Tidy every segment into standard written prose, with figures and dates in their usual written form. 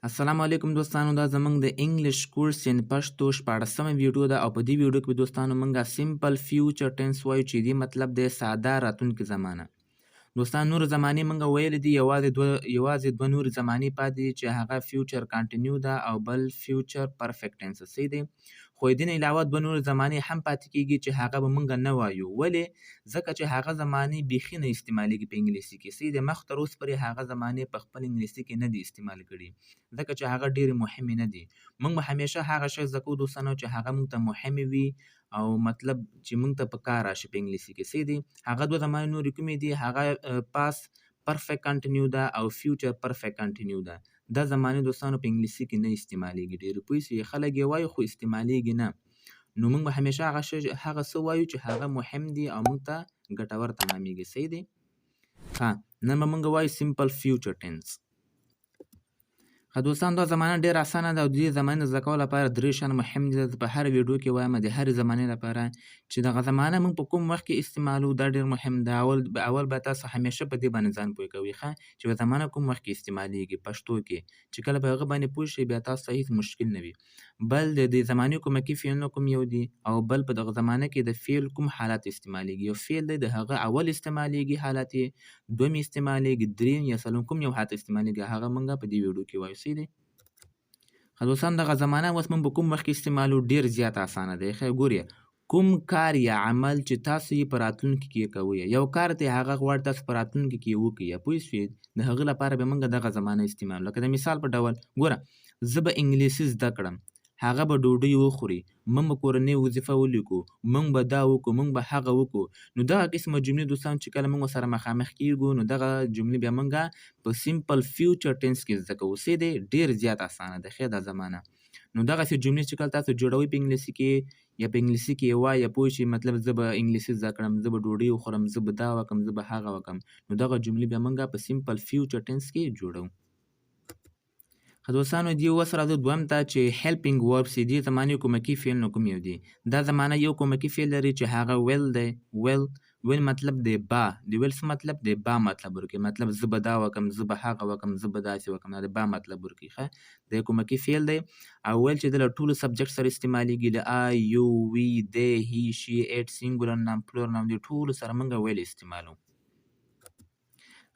السلام علیکم دوستانو، دا زمونږ د English course in Pashto 16مه ویډیو ده او په دې ویډیو کې دوستانو مونږه simple future tense وایو، چې دې مطلب دی ساده راتلونکې زمانه. دوستان، نور زمانې مونږ ویلې دي، یوازې دوه نور زمانې پاتې دي چې هغه future continue ده او بل future perfect tense، صحیح دی. خو دې نه علاوه دوه نور زمانې هم پاتې کیږي چې هغه به مونږ نه وایو. ولې؟ ځکه چې هغه زمانې بیخي نه استعمالیږي په انګلیسي کې، صحیح دی. مخ تر اوس پورې هغه زمانې په خپل انګلیسي کې نه دي استعمال کړي، ځکه چې هغه ډېرې مهمې نه دي. مونږ به همیشه هغه شی زده کوو دوستانو چې هغه مونږ ته مهمې وي او مطلب چې مونږ ته په کار راشي په انګلیسي کې، صحیح دی. هغه دوه زمانې نورې کومې دي؟ هغه past perfect continue ده او future perfect continue ده. دا زمانې دوستانو په انګلیسي کې نه استعمالیږي ډېر، پوه شئ؟ خلک یې وایي خو استعمالیږي نه. نو مونږ به همیشه هغه څه وایو چې هغه مهم دي او مونږ ته ګټور تمامیږي، صحیح دی. ښه، نن به مونږ وایو simple future tense. ښه دوستان، دا زمانه ډېره اسانه ده او د دې زمانې د زده کولو لپاره درې شیان مهم دي. زه په هره ویډیو کې وایم د هرې زمانې لپاره چې دغه زمانه موږ په کوم وخت کې استعمالو، دا ډېر مهم ده. اول به تاسو همیشه په دې باندې ځان پوه کوئ، ښه، چې زمانه کوم وخت کې استعمالیږي پښتو کې. چې کله په هغه باندې پوه شئ، بیا تاسو ته هیڅ مشکل نه وي. بل، د دې زمانې کومکي فعلونه کوم یو دي او بل، په دغه زمانه کې د فعل کوم حالت استعمالیږي. یو فعل دی، د هغه اول استعمالیږي حالت یې، دوم استعمالیږي، دریم یا څلورم، کوم یو حالت استعمالیږي، هغه موږ په دې ویډیو کې وایو، صحیح دی. ښه دوستان، دغه زمانه اوس موږ په کوم وخت کې استعمالو؟ ډېر زیات اسانه دی. ښه ګورئ، کوم کار یا عمل چې تاسو یې په راتلونکي کې کوئ، یو کار دی، هغه غواړئ تاسو په راتلونکي کې وکړئ، پوه شوې؟ د هغه لپاره به موږ دغه زمانه استعمالو. لکه د مثال په ډول ګوره، زه به انګلیسي زده کړم، هغه به ډوډۍ وخوري، موږ به کورنۍ وظیفه ولیکو، موږ به دا وکړو، موږ به هغه وکړو. نو دغه قسمه جملې دوستان چې کله موږ سره مخامخ کیږو، نو دغه جملې بیا موږ په simple future tense کې زده کوو، صحیح دی. ډېر زیات اسانه ده ښه دا زمانه. نو دغسې جملې چې کله تاسو جوړوئ په انګلیسي کې یا په انګلیسي کې وایئ، پوه شئ، مطلب زه به انګلیسي زده کړم، زه به ډوډۍ وخورم، زه به دا وکړم، زه به هغه وکړم، نو دغه جملې بیا موږ په simple future tense کې جوړوو. ښه دوستانو، دې اوس راځو دویم ته چې helping verbs دي، زمانې کومکي فعلونه کوم یو دي. دا زمانه یو کومکي فعل لري چې هغه will دی. Will، will مطلب دی با. د will څه مطلب دی؟ با مطلب ورکوي. مطلب زه به دا وکم، زه به هغه وکم، زه به داسې وکم، دا د با مطلب ورکوي. ښه، د کومکي فعل دی او will چې د له ټولو subject سره استعمالیږي، له I، you، we، they، he، she، it، singular noun، plural noun، د ټولو سره موږ will استعمالو.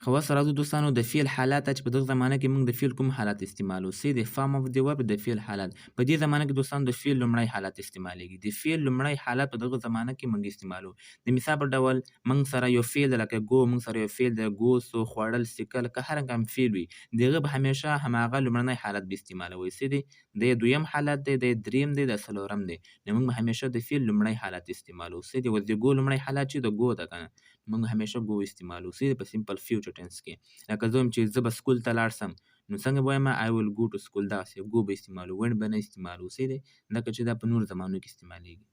خو اوس راځو دوستانو د فعل حالت چې په دغه زمانه کې موږ د فعل کوم حالت استعمالو. څه د form of the verb، د فعل حالت. په دې زمانه کې دوستانو د فعل لومړی حالت استعمالیږي. د فعل لومړی حالت په دغه زمانه کې موږ استعمالو. د مثال په ډول موږ سره یو فعل لکه go، موږ سره یو فعل د go، څو خوړل، څکل، که هر کوم فعل وي، د هغه به همیشه هماغه لومړنی حالت به استعمالوي، څه دی. د دویم حالت دی، د دریم دی، د څلورم دی. نو موږ به همیشه د فعل لومړی حالت استعمالو، څه دی. اوس د go لومړی حالت چې د go ده که نه، موږ همیشه go استعمالو، څه دی، په simple future tense کې. لکه زه وایم چې زه به سکول ته لاړ سم، نو څنګه به وایم؟ I will go to school. دغسې go به استعمالو، went به نه استعمالو، صحیح دی، ځکه چې دا په نورو زمانو کې استعمالیږي.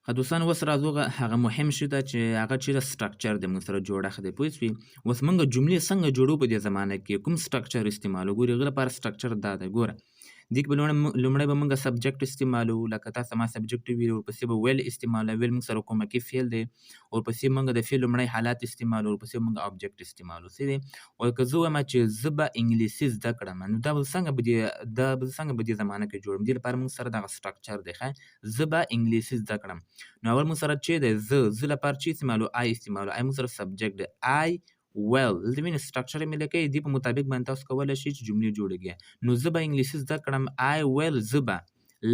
ښه دوستان، اوس راځو هغه مهم شي ته چې هغه چې د structure دی، موږ سره جوړښت دی، پوه شوې؟ اوس موږ جملې څنګه جوړو په دې زمانه کې، کوم structure استعمالو؟ ګوري، هغه لپاره structure دا دی. ګوره، دې کې به لومړی به موږ subject استعمالو، لکه تاسو ما subject ویل. ورپسې به will استعمالو، will موږ سره کومکي فعل دی. ورپسې موږ د فعل لومړی حالت استعمالو، ورپسې موږ object استعمالو، صحیح دی. او که زه وایم چې زه به انګلیسي زده کړم، نو دا به څنګه په دې زمانه کې جوړم؟ دې لپاره موږ سره دغه structure دی. ښه، زه به انګلیسي زده کړم، نو اول موږ سره چې دی زه، زه لپاره چې استعمالو؟ I استعمالو. I موږ سره subject دی. I will، دلته وینئ structure مې لیکلی دې په مطابق باندې تاسو کولی شئ چې جملې جوړې کړئ. نو زه به انګلیسي زده کړم، I will زه به،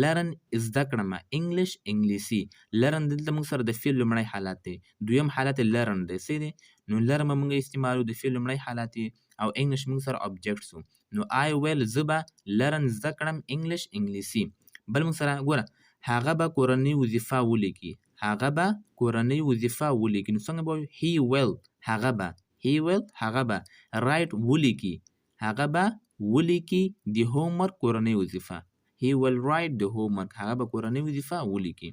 learn زده کړم، English انګلیسي. Learn دلته موږ سره د فعل لومړی حالت دی، دویم حالت learned دی، صحیح دی. نو learn به موږ استعمالو، د فعل لومړی حالت دی او English موږ سره object سو. نو I will زه به، learn زده کړم، English انګلیسي. بل موږ سره ګوره، هغه به کورنۍ وظیفه ولیکي، هغه به کورنۍ وظیفه ولیکي، نو څنګه به وایو؟ He will هغه به، he will هغه به، write ولیکي، هغه به ولیکي، the homework کورنۍ وظیفه. He will write the homework، هغه به کورنۍ وظیفه ولیکي.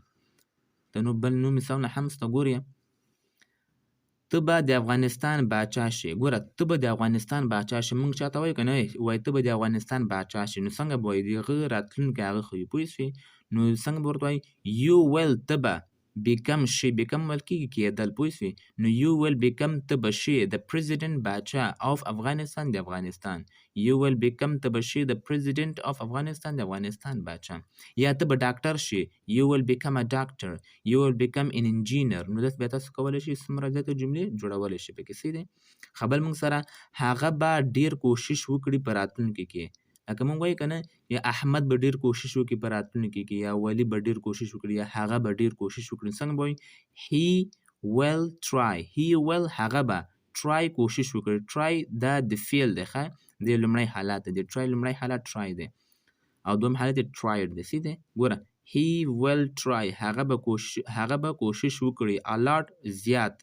ته نو بل نو مثالونه هم سته. ګورې، ته به د افغانستان باچا شې. ګوره، ته به د افغانستان باچا شې، موږ چاته وایو که نه؟ وایي ته به د افغانستان باچا شې، نو څنګه به وایي؟ د هغه راتلونکی هغه ښیي، پوه شوې؟ نو څنګه به ورته وایي؟ You will ته به Become شي، become ویل کېږي کېدل، پوه شوې؟ نو you will become ته به شې، the president باچا، of Afghanistan د افغانستان. You will become ته به شې، the president of Afghanistan د افغانستان باچا. یا ته به ډاکټر شې، you will become a doctor، you will become an engineer. نو داسې بیا تاسو کولی شئ څومره زیاته جملې جوړولی شئ پکې. صحیح دی. خبر موږ سره هغه به ډیر کوشش وکړي په راتلونکي کې. لکه موږ وایو که نه، یا احمد به ډیر کوشش وکړي په راتلونکي کې، یا ولي به ډیر کوشش وکړي، یا هغه به ډیر کوشش وکړي. څنګه به وایو؟ He will try. He will هغه به، try کوشش وکړي. Try دا د فعل دی، ښه، د لومړی حالت دی. Try لومړی حالت try دی او دویم حالت یې tried دی. صحیح دی. ګوره، he will try هغه به کوشش وکړي، a lot زیات،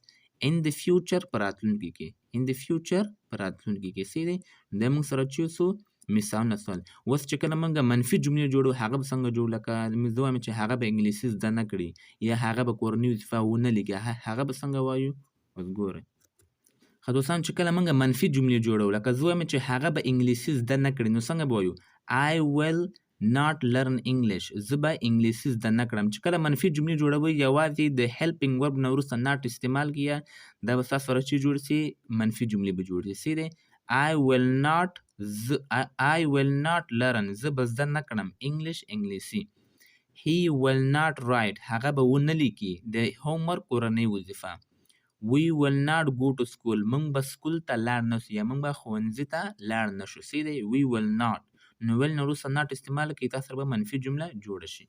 in the future په راتلونکي کې، in the future په راتلونکي کې. صحیح دی. دا موږ سره چې څو مثالونه سول. اوس چې کله موږ منفي جملې جوړو، هغه به څنګه جوړ؟ لکه زه وایم چې هغه به انګلیسي زده نه کړي، یا هغه به کورنۍ وظیفه ونه لیکي، هغه به څنګه وایو؟ اوس ګورئ. ښه دوستان، چې کله موږ منفي جملې جوړو، لکه زه وایم چې هغه به انګلیسي زده نه کړي، نو څنګه به وایو؟ I will not learn English. زه به انګلیسي زده نه کړم. چې کله منفي جملې جوړوئ، یوازې د helping verb نه وروسته not استعمال کړئ، دا به ستاسو سره چې جوړ سي، منفي جملې به جوړ سي. صحیح دی. I will not I will not learn زه به زده نه کړم، English انګلیسي. He will not write هغه به ونه لیکي، د homework کورنۍ وظیفه. We will not go to school موږ به سکول ته لاړ نه شو، یا موږ به ښوونځي ته لاړ نه شو. صحیح دی. We will not، نو will نه وروسته not استعمال کړئ، تاسو سره به منفي جمله جوړه شي.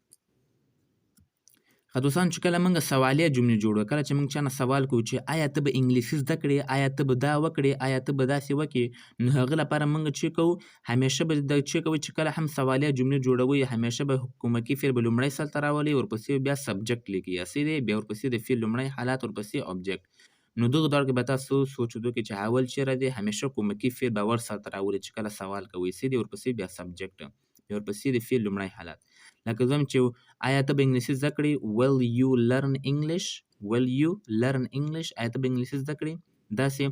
ښه دوستان، چې کله موږ سوالیه جملې جوړو، کله چې موږ چا نه سوال کوو چې آیا ته به انګلیسي زده کړې، آیا ته به دا وکړې، آیا ته به داسې وکړې، نو هغه لپاره موږ چې کوو، همیشه به د چې کوو، چې کله هم سوالیه جملې جوړوي، همیشه به کومکي فعل به لومړی سر ته راولي، ورپسې بیا subject لیکي، یا صحیح دی، بیا ورپسې د فعل لومړی حالت، ورپسې object. نو دغه دور کې به تاسو سوچ وکړئ چې اول چیرې دی، همیشه کومکي فعل به ور سر ته راولي چې کله سوال کوي. صحیح دی. ورپسې بیا subject، بیا ورپسې د فعل لومړی حالت. لکه زم چې آیا ته به انګلیسي زده کړې؟ Will you learn English؟ Will you learn English؟ آیا ته به انګلیسي زده کړې؟ داسې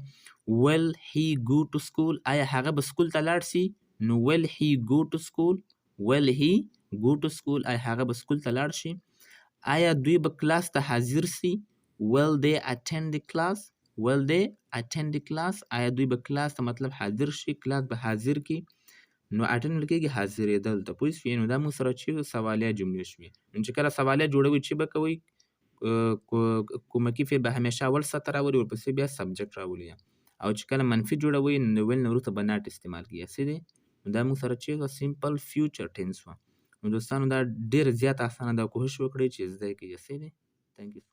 will he go to school؟ آیا هغه به سکول ته لاړ سي؟ نو will he go to school؟ Will he go to school؟ آیا هغه به سکول ته لاړ شي؟ آیا دوی به کلاس ته حاضر سي؟ Will they attend the class؟ Will they attend the class؟ آیا دوی به کلاس ته مطلب حاضر شي، کلاس به حاضر کی؟ نو attend ویل کېږي حاضرېدل ته، پوه شوې؟ نو دا موږ سره چې سوالیه جملې شوې. نو چې کله سوالیه جوړوي، چې به کوئ؟ کومکي فعل به همیشه اول سر ته راولي، ورپسې بیا subject راولي. او چې کله منفي جوړوي، نو will نه وروسته به not استعمال کړي. صحیح دی. نو دا موږ سره چې simple future tense وه. نو دوستانو، دا ډېر زیات اسانه ده، کوشش وکړئ چې زده یې کړئ. صحیح دی. Thank you.